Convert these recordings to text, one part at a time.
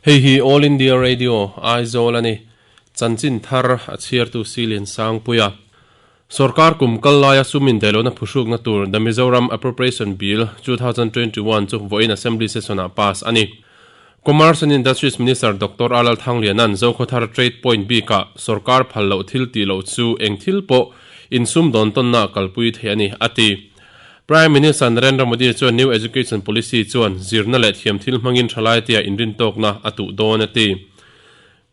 Hei hi All India Radio, Aizawl a ni. Chanchin thar a chhiartu Silian Sangpuia. Sorkar kum kal laia sum indaihlohna phuhrukna tur The Mizoram Appropriation Bill, 2021 chu vawiin Assembly Session-ah pass a ni. Commerce and Industries Minister Doctor Alal Thangliana'n Zokhawthar Trade Point bikah sorkar phal loh thil tih loh chu eng thil pawh insum dawn tawnna kalpui thei a ni, a ti. Prime Minister Narendra Modi chuan New Education Policy chuan zirna leh thiam thil hmangin thalaitea inrintawkna a tuh dawn a ti.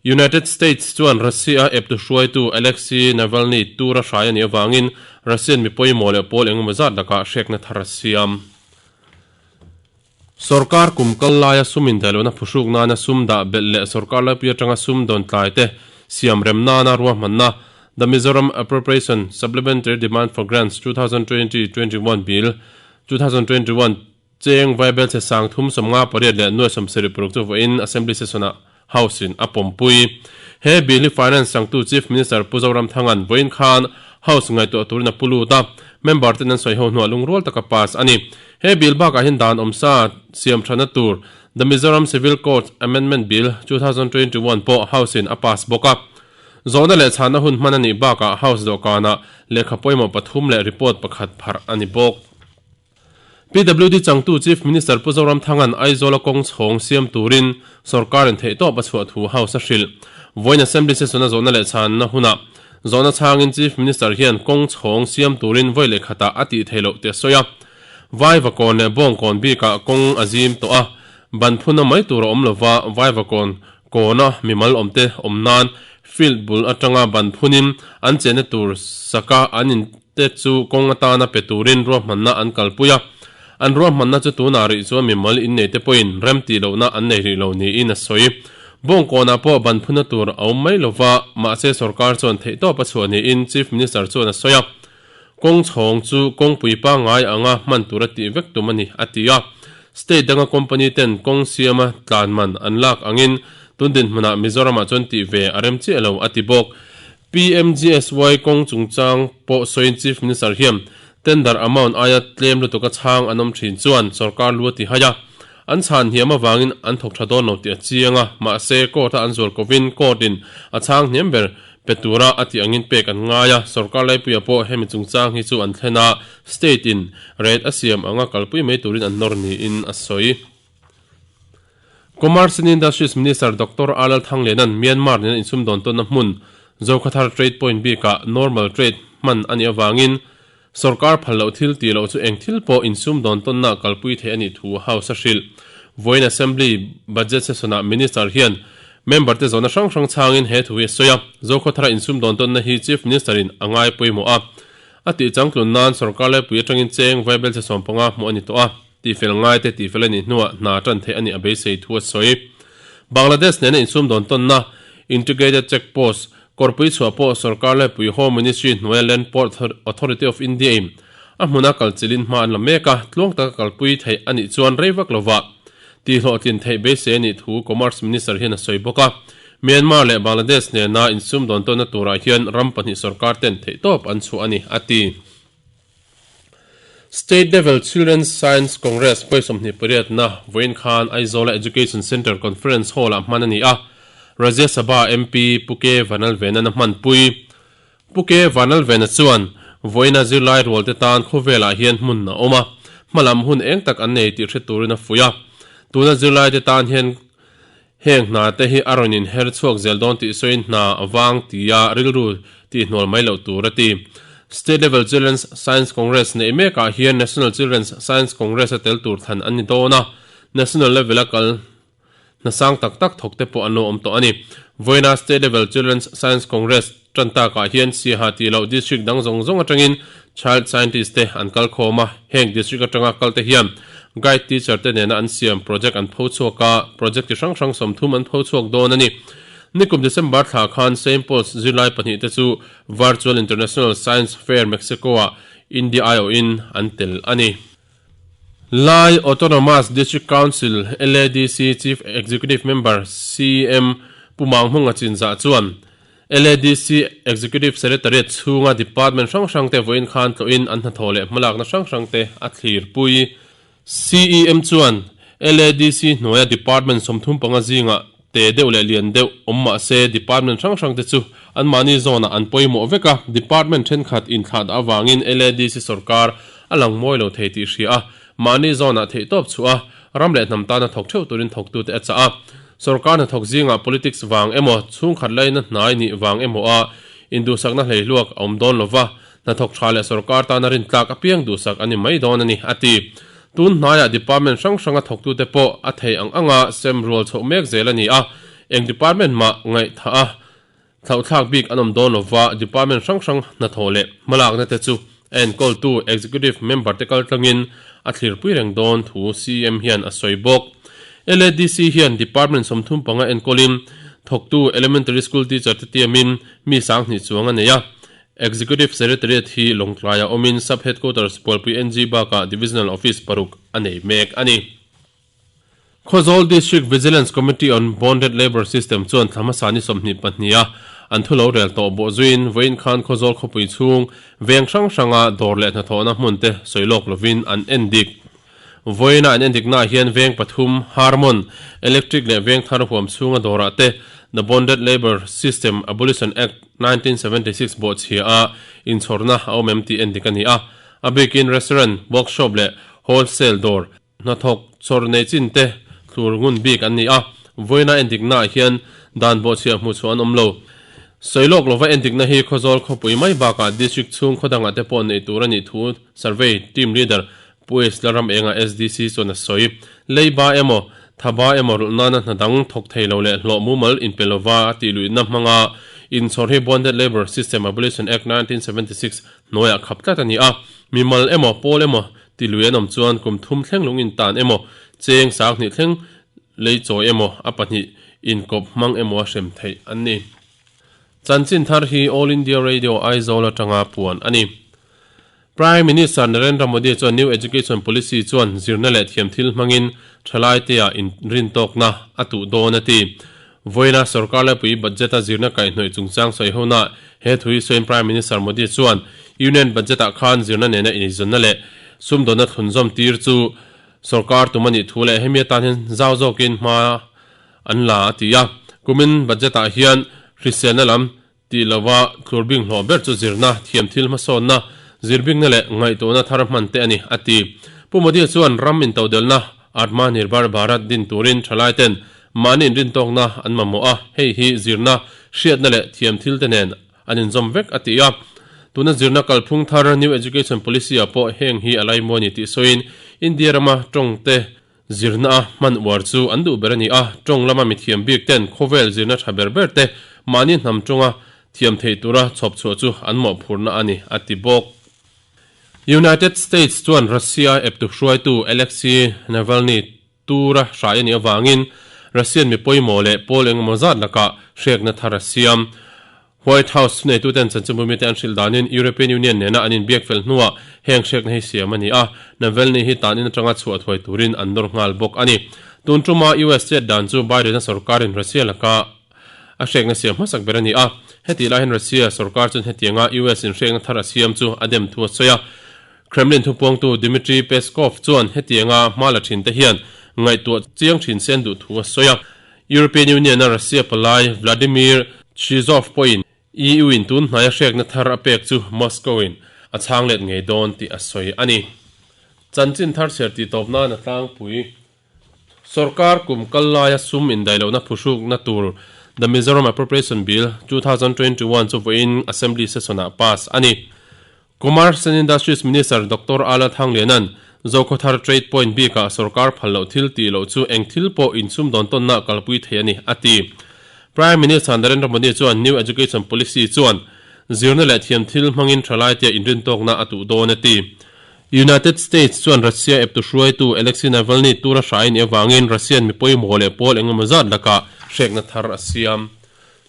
United States chuan Russia eptu hruaitu Alexei Navalny tura hrai a nih avangin Russian mi pawimawh leh pawl engemaw zat lakah hrekna thar a siam. Sorkar kum kal laia sum indaihlohna phuhruk nana sum dah belh leh sorkar laipui atanga sum dawn tlai te siam rem nana ruahmanna The Mizoram Appropriation Supplementary Demand for Grants 2020 21 Bill 2021 cheng vaibel chhe sang thum sawmnga pariat leh nuai sawmsarih paruk chu vawiin Assembly Session-ah House-in a pawmpui. He bill hi Finance changtu Chief Minister Pu Zoramthanga'n vawiin khan House ngaihtuah turin a pu lut a, member ten an sawi ho hnuah lungrual taka pass a ni. He bill bakah hian dan awmsa siam thana tur The Mizoram Civil Court Amendment Bill, 2021 pawh House-in a pass bawk a. Zawhna leh chhanna hun hman a nih bakah House dawhkanah lehkha pawimawh pathum leh report pakhat pharh a ni bawk. PWD changtu Chief Minister Pu Zoramthanga'n Aizawla kawng chhawng siam turin sorkarin theihtawp a chhuah thu House a hrilh. Vawiin Assembly Session a zawhna leh chhanna hunah zawhna chhangin Chief Minister hian kawng chhawng siam turin vawi leh khatah a tih theih loh tih a sawi a. Vaivakawn leh Bawngkawn bikah kawng a zim tawh a, ban phuna mai tur a awm lova Vaivakawn kawna mimal awmte awm nan field bul atanga ban phunin an chenna tur saka an in te chu kawng atana pe turin ruahmanna an kalpui a, an ruahmanna chu tunah rih chuan mimal innei te pawhin rem tih lohna an nei rih lo niin a sawi. Bawngkawnah pawh ban phuna tur a awm mai lova, mahse sorkar chuan theihtawp a chhuah niin Chief Minister chuan a sawi a. Kawng chhawng chu kawngpui pangngai anga hman tur a tih vek tum a ni, a ti a. State danga company ten kawng siama tlan man an lak angin tun dinhmunah Mizoramah chuan tih ve a rem chiah lo, a ti bawk. PMGSY kawng chungchang pawh sawiin Chief Minister hian tender amount aia tlem lutuk a chhang an awm thin chuan sorkar lu a ti hai a, an chhan hniam avangin an thawk tha dawn lo tih a chiang a, mahse court a an zual kovin court in a chhang hniam ber pe tura a tih angin pek an ngai a, sorkar laipuia pawh hemi chungchang hi chu an thlen a, state in rate a siam anga kalpui mai turin an nawr niin a sawi. Commerce and Industries Minister Doctor Alal Thangliana'n Myanmar nena insumdawn tawnna hmun Zokhathar Trade Point bikah normal trade hman a nih avangin sorkar phal loh thil tih loh chu eng thil pawh insumdawn tawnna kalpui theih a nih thu House a hrilh. Vawiin Assembly Budget Session-ah Minister hian member te zawhna hrang hrang chhangin he thu hi a sawi a, Zokhawthara insumdawn tawnna hi Chief Minister-in a ngai pawimawh a, a tih changtlun nan sorkar laipui atangin cheng vaibelchhe 15 hmuh a ni tawh a. Tihfel ngaite tihfel a nih hnuah hna tan theih a nih a beisei thu a sawi. Bangladesh nena insumdawn tawnna Integrated Check Post kawrpui chhuah pawh sorkar laipui Home Ministry hnuaia Land Port Authority of India in a hmuna kal chilhin hma an la mek a, tluang taka kalpui theih a nih chuan rei vak lovah tihhlawhtlin theih beisei a nih thu Commerce Minister hian a sawi bawk a. Myanmar leh Bangladesh nena insumdawn tawnna turah hian ram pahnih sorkar ten theihtawp an chhuah a ni, a ti. State Level Children's Science Congress vawi 28na vawiin khan Aizawla Education Centre Conference Hall-ah hman a ni a, Rajya Sabha MP Pu K Vanlalvena'n a hmanpui. Pu K Vanlalvena chuan vawiina zirlai rualte tan khawvelah hian hmun a awm a, hmalam hun eng tak an nei tih hre turin a fuih a. Tuna zirlaite tan hian Heng hna te hi a rawn inher chhuak zel dawn tih sawiin hna a vang tia rilru tihhnual mai loh tur a ti. State Level Children's Science Congress neih mekah hian National Children's Science Congress a tel tur thlan an ni dawn a, National Level a kal hna sang tak tak thawk te pawh an lo awm tawh a ni. Vawiina State Level Children's Science Congress tan takah hian Siaha tih loh District dang zawng zawng atangin Child Scientist te an kal khawm a, heng District atanga kal te hian Guide Teacher te nena an siam project an pho chhuak a, project chi hrang hrang 30 an pho chhuak dawn a ni. Nikum December thla khan Saint Paul's zirlai pahnih te chu Virtual International Science Fair Mexico-ah India aiawhin an tel a ni. Lai Autonomous District Council, LADC, Chief Executive Member, CEM, Pu Manghmunga Chinzah chuan LADC Executive Secretariat chhunga department hrang hrangte vawiin khan tlawhin an hnathawh leh hmalakna hrang hrangte a thlirpui. CEM chuan LADC hnuaia department 35 zingah te deuh leh lian deuh awm mah se department hrang hrang te chu anmahni zawnah an pawimawh vek a, department thenkhat inthlah dah avangin LADC sorkar a lang mawi lo thei tih hria a, mahni zawnah theihtawp chhuah a, ram leh hnam tana thawk theuh turin thawktute a chah a. Sorkar hnathawk zingah politics vang emaw, chhungkhat laina hnai nih vang emaw a induhsakna hleihluak a awm dawn lova, Hnathawk tha leh sorkar tana rintlak apiang duhsak an ni mai dawn a ni, a ti. Tun hnaiah department hrang hranga thawktute pawh a thei ang anga sem rual chhoh mek zel a ni a, eng department mah ngaihthah a thlauhthlak bik an awm dawn lova, department hrang hrang hnathawh leh hmalakna te chu a enkawltu executive member te kaltlangin a thlirpui reng dawn thu CM hian a sawi bawk. LADC hian department 35 enkawlin thawktu elementary school teacher te tiamin mi 2000 chuang a nei a, Executive Secretariat hi Lawngtlaiah awmin Sub Headquarters Pualpui NG bakah Divisional Office paruk a nei mek a ni. Khawzawl District Vigilance Committee on Bonded Labour System chuan thla hmasa ni 22 a an thu lo rel tawh bawh zuiin vawiin khan Khawzawl khawpui chhung veng hrang hranga dawr leh hnathawhna hmun te sawi lawk lovin an en dik. Vawiina an endiknaah hian veng pathum, Harmon, Electric leh veng thar huam chhunga dawrah te The Bonded Labour System Abolition Act, 1976 bawhchhia a inchhawrna a awm em tih endik a ni a. A bikin restaurant, workshop leh wholesale dawr, hnathawk chhawr nei chin te thlur ngun bik an ni a. Vawiina endiknaah hian dan bawhchhia hmuh chhuah an awm lo. Sawi lawk lova endikna hi Khawzawl khawpui mai bakah district chhung khaw dangah te pawh neih tur a nih thu survey team leader Pu Ace Lalram Enga SDC chuan a sawi. Leiba emaw, thaba emaw rulh nana hna dang thawk thei lo leh hlawh mumal inpe lova a tih luihna hmanga inchhawr hi Bonded Labour System Abolition Act 1976 hnuaiah khap tlat a ni a. Mimal emaw, pawl emaw ti lui an awm chuan kum thum thleng lung intan emaw, cheng 2000 thleng lei chawi emaw, a pahnih inkawp hmang emaw a hrem theih an ni. Chanchin thar hi All India Radio Aizawl atanga puan a ni. Prime Minister Narendra Modi chuan New Education Policy chuan zirna leh thiamthil hmangin thalaite-ah inrintawkna a tuh dawn a ti. Vawiina sorkar laipui budget-a zirna kaihhnawih chungchang sawi hona he thu hi sawiin Prime Minister Modi chuan Union Budget-ah khan zirna nena ineizawnna leh sumdawnna thlunzawm tir chu sorkar tum a nih thu leh hemi atan hian zau zawkin hma an la a ti a. Kumin budget-ah hian hriselna lam Tih lova tlurbing hlawh ber chu zirna, thiamthil hmasawnna, zirbingna leh ngaihtuahna thar hman te a ni, a ti. Pu Modi chuan ram intodelhna, Atma Nirbhar Bharat din turin thalaiten mahni inrintawkna an mamawh a, hei hi zirna, hriatna leh thiamthil te nen an inzawm vek, a ti a. Tuna zirna kalphung thar New Education Policy-ah pawh heng hi a laimawi a ni tih sawiin India rama tawngte Zirna a hman uar chu an duh ber a ni a, tawng lama mithiam bik ten khawvel zirna tha ber ber te mahni hnam tawnga thiam theih tura chhawp chhuah chu an mawhphurhna a ni, a ti bawk. United States chuan Russia eptu hruaitu Alexei Navalny tura hrai a nih avangin Russian mi pawimawh leh pawl engemaw zat lakah hrekna thar a siam. White House thuneituten chanchinbu mite an hrilh danin European Union nena an inbiak fel hnuah heng hrekna hi siam a ni a, Navalny hi tan in atanga chhuah thuai turin an nawr nghal bawk a ni. Tun tuma US chet dan chu Biden-a sorkarin Russia laka a hrekna siam hmasak ber a ni a, hetih lai hian Russia sorkar chuan hetianga US inhrekna thar a siam chu a dem thu a sawi a. Kremlin thupuangtu Dmitry Peskov chuan hetianga hma la thinte hian ngaihtuah chiang thin se an duh thu a sawi a. European Union-a Russia palai Vladimir Chizhov pawhin EU-in tun hnaia hrekna thar a pek chu Moscow-in a chhang let ngei dawn tih a sawi a ni. Chanchin thar chhiar tih tawp nan a tlangpui. Sorkar kum kal laia sum indaihlohna phuhrukna tur The Mizoram Appropriation Bill, 2021 chu vawiin Assembly session-ah pass a ni. Commerce and Industries Minister Doctor Ala Thangliana'n Zokhawthar Trade Point bikah sorkar phal loh thil tih loh chu eng thil pawh insumdawn tawnna kalpui thei a ni, a ti. Prime Minister Narendra Modi chuan New Education Policy chuan zirna leh thiam thil hmangin thalaitea inrintawkna a tuh dawn a ti. United States chuan Russia eptu hruaitu Alexei Navalny tura hrai a nih avangin Russian mi pawimawh leh pawl engemaw zat lakah hrekna thar a siam.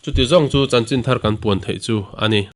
Chuti zawng chu chanchin thar kan puan theih chu a ni.